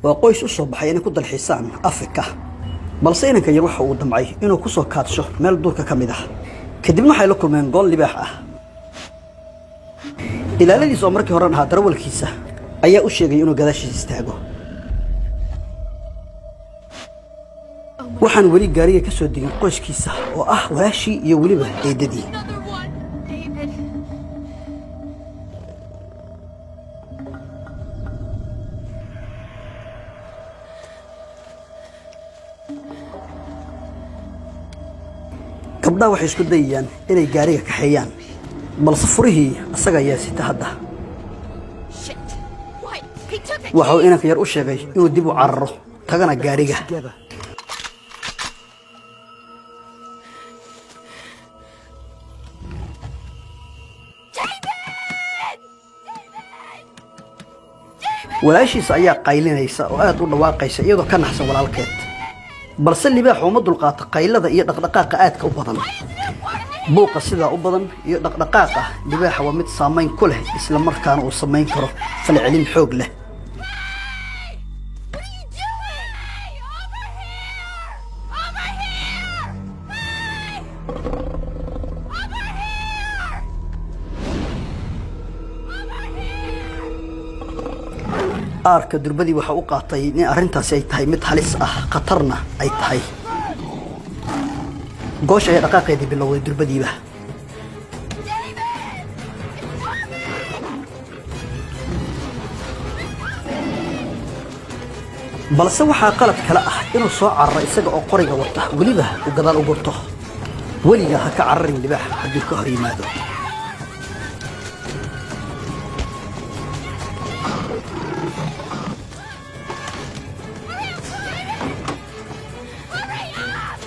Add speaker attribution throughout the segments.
Speaker 1: Waa qoys u soo baxay inay ku dalxiisaan Afrika, balse inanka yar waxa uu damcay inuu ku soo kaadsho meel duurka ka mid ah. Kadibna waxay la kulmeen gool libaax ah. Ilaaladiis oo markii horen ahaa darawalkiisa ayaa u sheegay inuu gadaashiisa istaago. Waxaan weli gaariga ka soo degin qoyskiisa oo ah walaashii iyo weliba eedadii.
Speaker 2: Another one, David.
Speaker 1: Gabdhaha waxay isku dayayaan inay gaariga kaxeeyaan, balse furihii asaga ayaa sita hadda.
Speaker 2: Shit. What? He took the
Speaker 1: Waxa uu
Speaker 2: keys.
Speaker 1: inanka yar u sheegay inuu dib u cararo, tagana gaariga.
Speaker 3: Together.
Speaker 2: David!
Speaker 1: Walaashiisa ayaa qaylinaysa oo aad u dhawaaqaysa, iyadoo ka naxsan walaalkeed, balse libaaxu uma dulqaato qaylada iyo dhaqdhaqaaqa aadka u badan. Buuqa sidaa u badan iyo dhaqdhaqaaqa libaaxa waa mid saamayn ku leh, isla markaana uu samayn karo falcelin xoog leh.
Speaker 2: What are you doing? Hey, over here! Over here! Hey! Over here! Over here! Aarka durbadii waxa u qaatay in arrintaasi ay tahay mid halis ah, khatarna ay tahay. Goosh ayaa dhaqaaqeedii bilowday durbadiiba. David! It's coming!
Speaker 1: Balse waxaa qalad kale ah inuu soo cararo isaga oo qoriga wata, weliba uu gadaal u gurto. Weliga ha ka cararin libaax hadduu ka hor yimaado.
Speaker 2: Hurry up!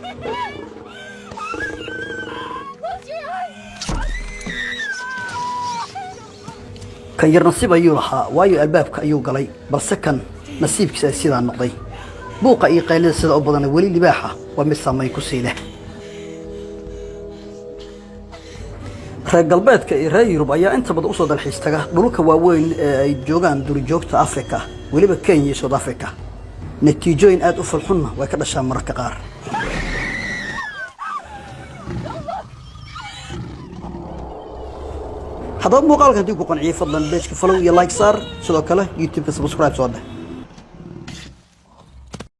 Speaker 2: Get in! Come on, quick, get in! Close your eyes!
Speaker 1: Kan yar nasiib ayuu lahaa, waayo albaabka ayuu galay, balse kan nasiibkiisa ay sidaa noqday. Buuqa iyo qaylida sida u badana weli libaaxa waa mid saamayn ku sii leh. Reer galbeedka iyo reer Yurub ayaa inta badan usoo dalxiis taga dhulka waaweyn ee ay joogaan duurjoogta Africa, weliba Kenya iyo South Africa. Natiijooyin aad u fulxunna way ka dhashaan mararka qaar. Haddaba muuqaalka haddii ku qanciyey, fadlan page-ka follow iyo like saar, sidoo kale YouTube-ka subscribe soo dheh.